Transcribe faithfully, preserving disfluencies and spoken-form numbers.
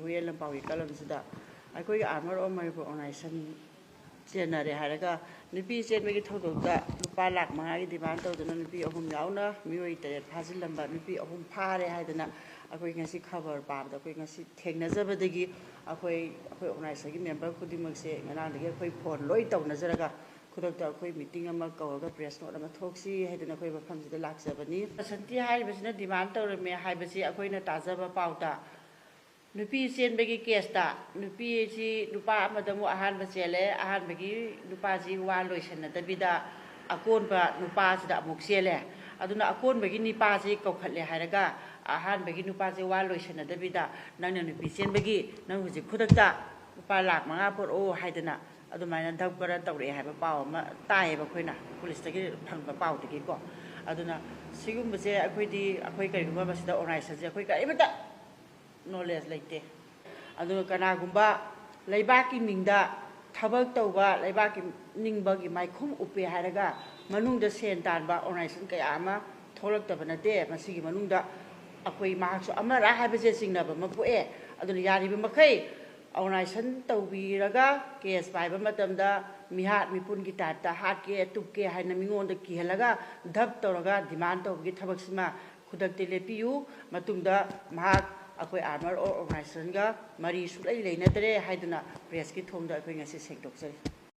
ꯍꯨꯌꯦꯟ ꯂꯝꯄꯥꯛꯀꯤ ꯀꯂꯝꯁꯤꯗ ꯑꯩꯈꯣꯏꯒꯤ ꯑꯥꯔꯃꯔ of Manipur organisation ꯆꯦꯟꯅꯔꯦ ꯍꯥꯏꯔꯒ ꯅꯨꯄꯤ ꯆꯦꯟꯕꯒꯤ ꯊꯧꯗꯣꯛꯇ ꯂꯨꯄꯥ ꯂꯥꯈ ꯃꯉꯥꯒꯤ ꯗꯤꯃꯥꯟ ꯇꯧꯗꯨꯅ ꯅꯨꯄꯤ ꯑꯍꯨꯝ ꯌꯥꯎꯅ ꯃꯤꯑꯣꯏ ꯇꯔꯦꯠ ꯐꯥꯖꯤꯜꯂꯝꯕ ꯅꯨꯄꯤ ꯑꯍꯨꯝ ꯐꯥꯔꯦ ꯍꯥꯏꯗꯅ ꯑꯩꯈꯣꯏ ꯉꯁꯤ ꯈꯕꯔ ꯄꯥꯕꯗ ꯑꯩꯈꯣꯏ ꯉꯁꯤ ꯊꯦꯡꯅꯖꯕꯗꯒꯤ ꯑꯩꯈꯣꯏ ꯑꯩꯈꯣꯏ ꯑꯣꯔꯒꯅꯥꯏꯖꯦꯁꯟꯒꯤ ꯃꯦꯝꯕꯔ ꯈꯨꯗꯤꯡꯃꯛꯁꯦ ꯉꯔꯥꯡꯗꯒꯤ ꯑꯩꯈꯣꯏ ꯐꯣꯟ ꯂꯣꯏ ꯇꯧꯅꯖꯔꯒ ꯈꯨꯗꯛꯇ ꯑꯩꯈꯣꯏ ꯃꯤꯇꯤꯡ ꯑꯃ ꯀꯧꯔꯒ ꯄ꯭ꯔꯦꯁ ꯅꯣꯠ ꯑꯃ ꯊꯣꯛꯁꯤ ꯍꯥꯏꯗꯅ ꯑꯩꯈꯣꯏ ꯃꯐꯝꯁꯤꯗ ꯂꯥꯛꯆꯕꯅꯤ꯫ ꯕꯁꯟꯇꯤ ꯍꯥꯏꯔꯤꯕꯁꯤꯅ ꯗꯤꯃꯥꯟ ꯇꯧꯔꯝꯃꯦ ꯍꯥꯏꯕꯁꯤ ꯑꯩꯈꯣꯏꯅ ꯇꯥꯖꯕ ꯄꯥꯎꯗ ꯅꯨꯄꯤ ꯆꯦꯟꯕꯒꯤ ꯀꯦꯁꯇ ꯅꯨꯄꯤ ꯑꯁꯤ ꯅꯨꯄꯥ ꯑꯃꯗ ꯑꯃꯨꯛ ꯑꯍꯥꯟꯕ ꯆꯦꯜꯂꯦ, ꯑꯍꯥꯟꯕꯒꯤ ꯅꯨꯄꯥꯁꯤ ꯋꯥ ꯂꯣꯏꯁꯟꯅꯗꯕꯤꯗ ꯑꯀꯣꯟꯕ ꯅꯨꯄꯥꯁꯤꯗ ꯑꯃꯨꯛ ꯆꯦꯜꯂꯦ꯫ ꯑꯗꯨꯅ ꯑꯀꯣꯟꯕꯒꯤ ꯅꯨꯄꯥꯁꯤ ꯀꯧꯈꯠꯂꯦ ꯍꯥꯏꯔꯒ ꯑꯍꯥꯟꯕꯒꯤ ꯅꯨꯄꯥꯁꯤ ꯋꯥ ꯂꯣꯏꯁꯟꯅꯗꯕꯤꯗ ꯅꯪꯅ ꯅꯨꯄꯤ ꯆꯦꯟꯕꯒꯤ ꯅꯪ ꯍꯧꯖꯤꯛ ꯈꯨꯗꯛꯇ ꯂꯨꯄꯥ ꯂꯥꯈ ꯃꯉꯥ ꯄꯨꯔꯛꯑꯣ ꯍꯥꯏꯗꯅ ꯑꯗꯨꯃꯥꯏꯅ ꯙꯞ ꯈꯔ ꯇꯧꯔꯛꯑꯦ ꯍꯥꯏꯕ ꯄꯥꯎ ꯑꯃ ꯇꯥꯏꯌꯦꯕ ꯑꯩꯈꯣꯏꯅ ꯄꯨꯂꯤꯁꯇꯒꯤ ꯐꯪꯕ ꯄꯥꯎꯗꯒꯤꯀꯣ꯫ ꯑꯗꯨꯅ ꯁꯤꯒꯨꯝꯕꯁꯦ ꯑꯩꯈꯣꯏꯗꯤ ꯑꯩꯈꯣꯏ ꯀꯔꯤꯒꯨꯝꯕ ꯃꯁꯤꯗ ꯑꯣꯔꯒꯅꯥꯏꯖꯦꯁꯟꯁꯦ ꯑꯩꯈꯣꯏ ꯀꯔꯤꯃꯇ ꯅꯣꯂꯦꯖ ꯂꯩꯇꯦ꯫ ꯑꯗꯨꯒ ꯀꯅꯥꯒꯨꯝꯕ ꯂꯩꯕꯥꯛꯀꯤ ꯃꯤꯡꯗ ꯊꯕꯛ ꯇꯧꯕ, ꯂꯩꯕꯥꯛꯀꯤ ꯅꯤꯡꯕꯒꯤ ꯃꯥꯏꯈꯨꯝ ꯎꯞꯄꯦ ꯍꯥꯏꯔꯒ ꯃꯅꯨꯡꯗ ꯁꯦꯟ ꯇꯥꯟꯕ ꯑꯣꯔꯒꯅꯥꯏꯖꯦꯁꯟ ꯀꯌꯥ ꯑꯃ ꯊꯣꯛꯂꯛꯇꯕ ꯅꯠꯇꯦ꯫ ꯃꯁꯤꯒꯤ ꯃꯅꯨꯡꯗ ꯑꯩꯈꯣꯏ ꯃꯍꯥꯛꯁꯨ ꯑꯃꯔꯥ ꯍꯥꯏꯕꯁꯦ ꯆꯤꯡꯅꯕ ꯑꯃ ꯄꯣꯛꯑꯦ꯫ ꯑꯗꯨꯅ ꯌꯥꯔꯤꯕ ꯃꯈꯩ ꯑꯣꯔꯒꯅꯥꯏꯖꯦꯁꯟ ꯇꯧꯕꯤꯔꯒ ꯀꯦꯁ ꯄꯥꯏꯕ ꯃꯇꯝꯗ ꯃꯤꯍꯥꯠ ꯃꯤꯄꯨꯟꯒꯤ ꯇꯥꯏꯞꯇ ꯍꯥꯠꯀꯦ ꯇꯨꯞꯀꯦ ꯍꯥꯏꯅ ꯃꯤꯉꯣꯟꯗ ꯀꯤꯍꯜꯂꯒ ꯙꯞ ꯇꯧꯔꯒ ꯗꯤꯃꯥꯟ ꯇꯧꯕꯒꯤ ꯊꯕꯛꯁꯤꯃ ꯈꯨꯗꯛꯇ ꯂꯦꯞꯄꯤꯌꯨ꯫ ꯃꯇꯨꯡꯗ ꯃꯍꯥꯛ ꯑꯩꯈꯣꯏ ꯑꯥꯔꯃꯔ ꯑꯣꯔꯒꯅꯥꯏꯖꯦꯁꯟꯒ ꯃꯔꯤ ꯁꯨꯛꯂꯩ ꯂꯩꯅꯗ꯭ꯔꯦ ꯍꯥꯏꯗꯨꯅ ꯄ꯭ꯔꯦꯁꯀꯤ ꯊꯣꯡꯗ ꯑꯩꯈꯣꯏ ꯉꯁꯤ ꯁꯦꯡꯗꯣꯛꯆꯔꯤ꯫